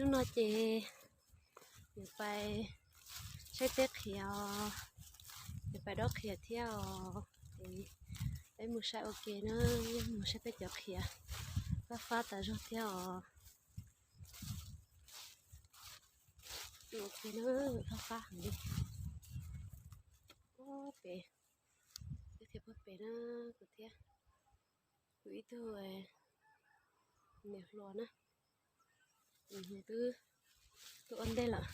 Hnub no ces yuav pais saib teb qhiav os, yuav pais dob qhiav thiab os. Ces peb mus saib ua ke na, mus saib peb cov qhiav fab fab tas zog thiab os. Ua ke na, fab fab heev li. Puag pem, teb qhiav puag pem na, kuv thiab kuv ib tug niam hluas na, nws twb tuaj ua ntej lawm,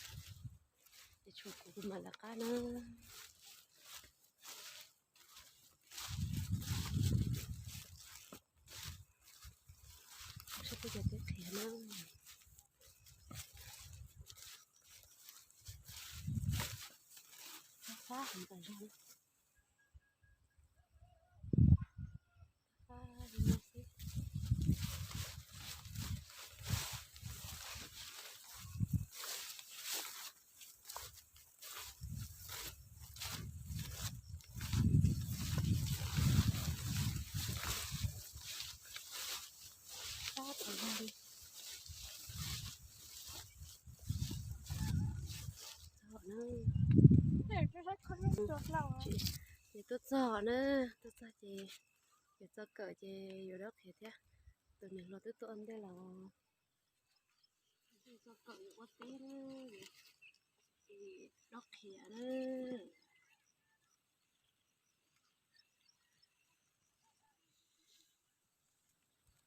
ces tshuav kuv mam lawv qab na. Saib peb cov teb qhiav na. Fab heev tas zog. Fab li no xwb. Fab tas zog li. Txog na. Ces tuaj txog na, tuaj txog ces yuav txog kawm ces yuav dob qhiav thiab. Tus niam hluas twb tuaj ua ntej los. Txog kawm yuav ua teb na, dob qhiav na.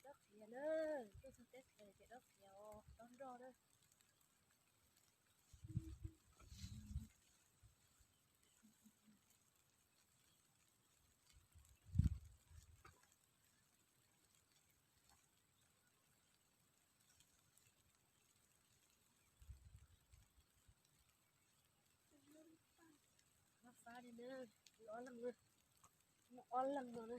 Dob qhiav na, tuaj txog teb qhiav ces dob qhiav os, dob nroj na. Fab fab li na, ob leeg na, muaj ob leeg no na,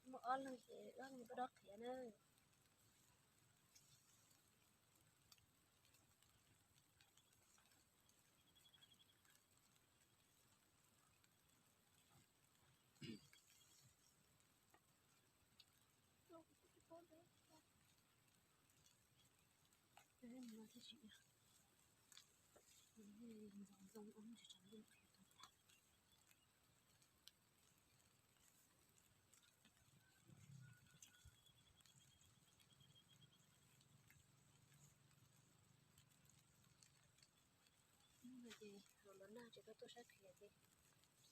muaj ob leeg ces ob leeg tuaj dob qhiav na. Hnub no ces los los nag ces koj tuaj saib qhiav ces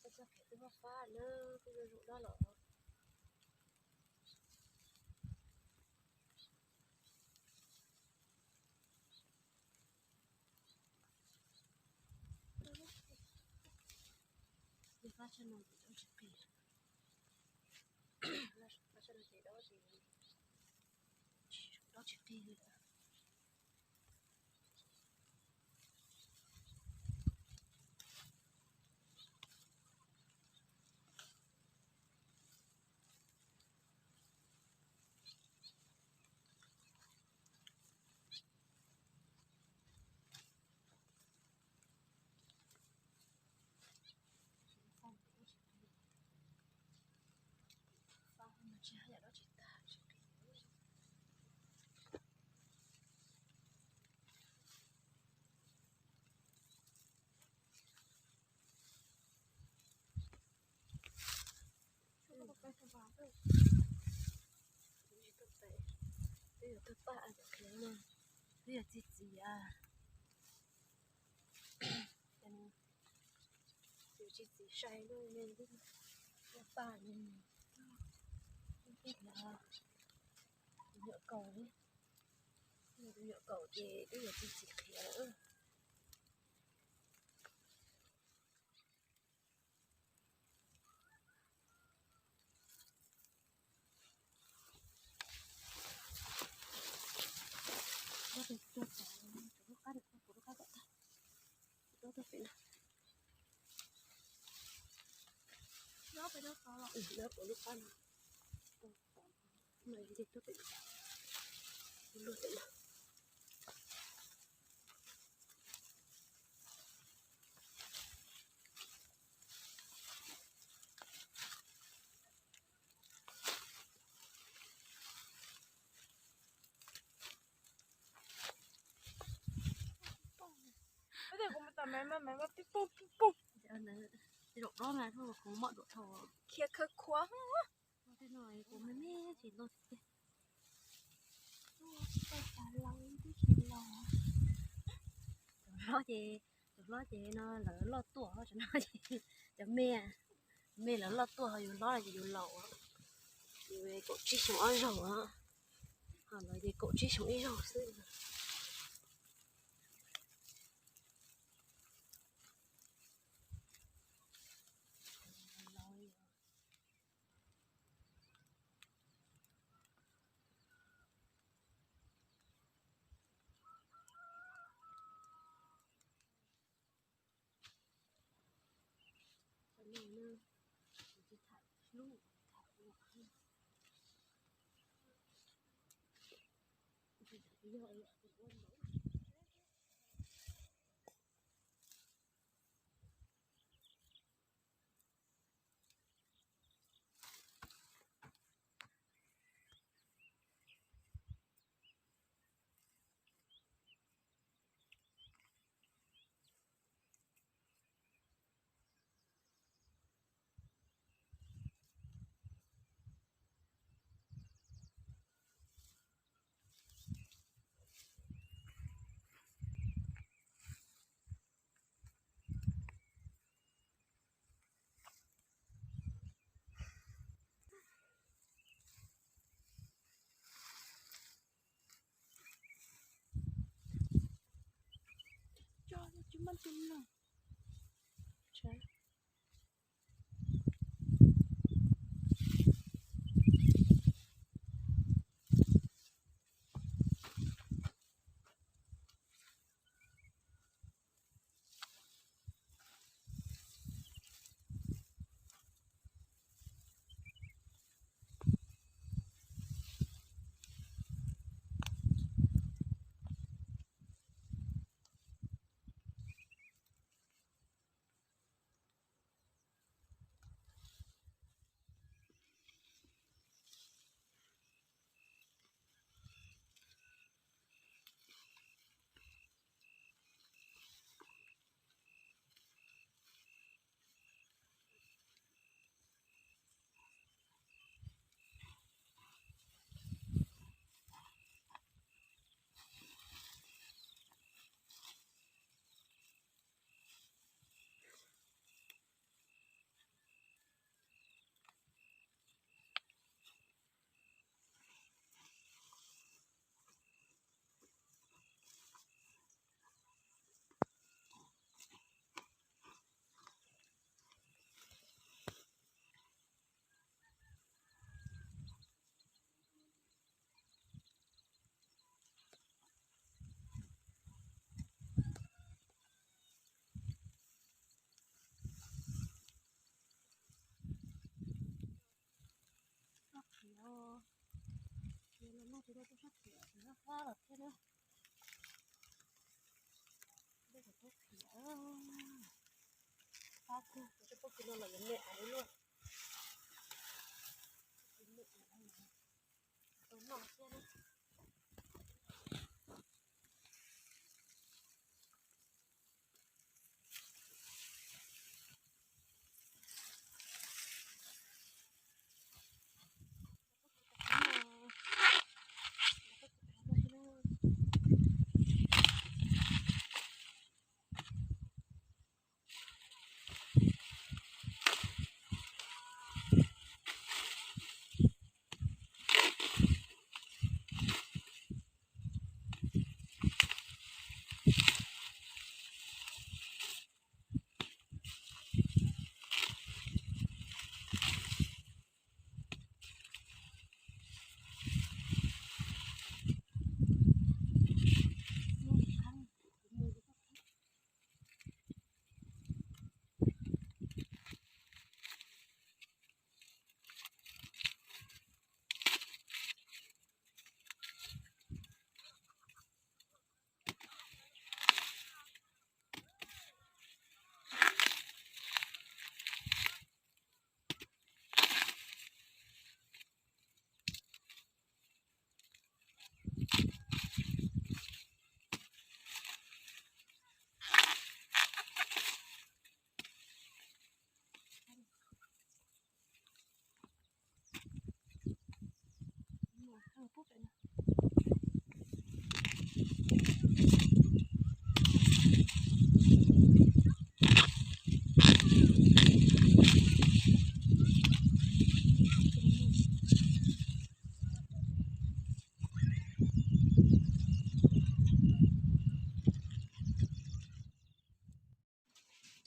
koj txoj qhiav twb fab fab na, twb zuj zus dob los. Fab tshaj no ces dob tsis qis, fab tshaj no ces dob tsis, dob tsis qis li lawm. Fab mas tsis haj yam dob tsis tag, tsis qis. Twb yuav tuaj pab cov qhiav no, twb yog txiv txiv a, yog txiv txiv sai no ne, twb tuaj pab ne, twb yog tus nyuam kaus li, tus nyuam kaus ces twb yog txiv txiv qhiav lawm. Dob pem lub qab no, dob pem lub qab no, dob pem lub qab no, mas yog li tuaj pem, luag pem no. Zaum no kuv mob duav dhau. Khiav khawv khuav. Tej no kuv me me tsis los. Cov hlob ces, cov hlob ces no lawv loj tuaj, cov no ces cov me, me lawv loj tuaj, ho yus hlob no ces yus laus, yus kaum tsib xyoo ob zaug, ho lawv ces kaum tsib xyoo ib zaug xwb. Tsis muaj tus mloog. Sab khiav, khiav los no ces tuaj sab khiav, sab fab los thiab na. Tuaj khiav, fab kawg, cov pob kws no los yuav me av li luaj. Tau noj thiab na.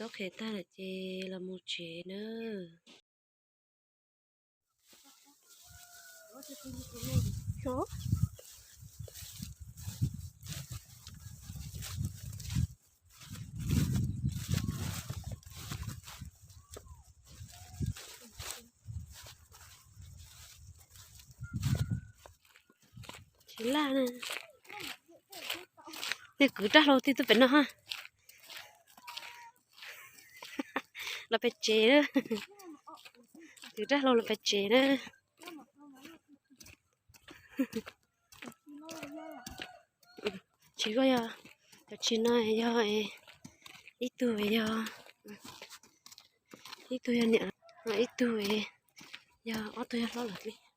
Taub qhe tag lawm ces los mus tsev na. Tsis laj na. Nej kwv rab hlau twb tuaj pem no ha. Los pem tsev na. Kwv rab hlau los pem tsev na. Tsis, yog cov tsis no yog ib tug, yog ib tug yog niam, ib tug yog, ob tug yog hlob lawm.